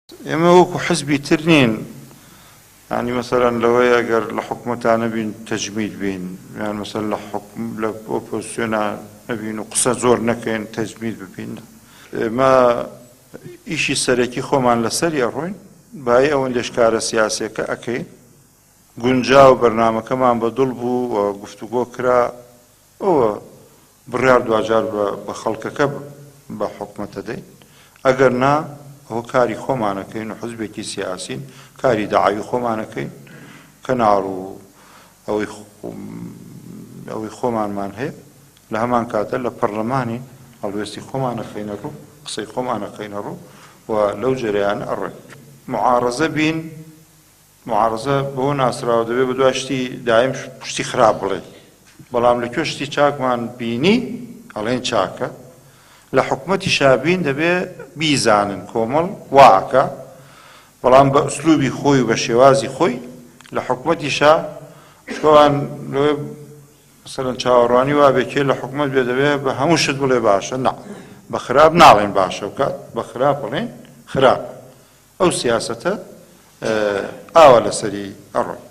ئێمە وەکو حزبی تر نین، یانی مەسەلەن لەوەی ئەگەر لە حکومەتا نەبین تەجمید بین، یان مەسەلەن لە حکوم لە ئۆپۆزسیۆنا نەبین و قسە زۆر نەکەین تەجمید ببین. ئێمە ئیشی سەرەکی خۆمان لەسەری ئەڕۆین، بایی ئەوەندەش کارە سیاسیەکە ئەکەین. گونجاو بەرنامەکەمان بە دڵ بوو و گفتوگۆ کرا، ئەوە بڕیار دواجار بە خەڵکەکە بە حکومەتە دەین، ئەگەر نا ئەوە کاری خۆمان ئەکەین و حزبێکی سیاسین کاری دەعاوی خۆمان ئەکەین، کەناڵ و ئەوەی ئەوەی خۆمانمان هەیە، لە هەمان کاتە لە پەڕلەمانین هەڵوێستی خۆمان ئەخەینە ڕوو، قسەی خۆمان ئەخەینە ڕوو و لەو جەرەیانە ئەڕۆین. معارەزە بین معارەزە بەوە ناسراوە دەبێ بەدوای شتی دایم شتی خراپ بڵێ، بەڵام لە کوێ شتی چاکمان بینی ئەڵێن چاکە، لە حکومەتیشا بین دەبێ بیزانن کۆمەڵ وا ئەکا، بەڵام بە ئوسلوبی خۆی و بە شێوازی خۆی لە حکومەتیشا چکەوان لەوێ مەسەلەن چاوەڕوانی وابێ کێ لە حکومەت بێ دەبێ بە هەموو شت بڵێ باشە، نا بە خراپ ناڵێن باشە بکات، بە خراپ بڵێن خراپە. ئەو سیاسەتە ئاوا لەسەری ئەڕۆین.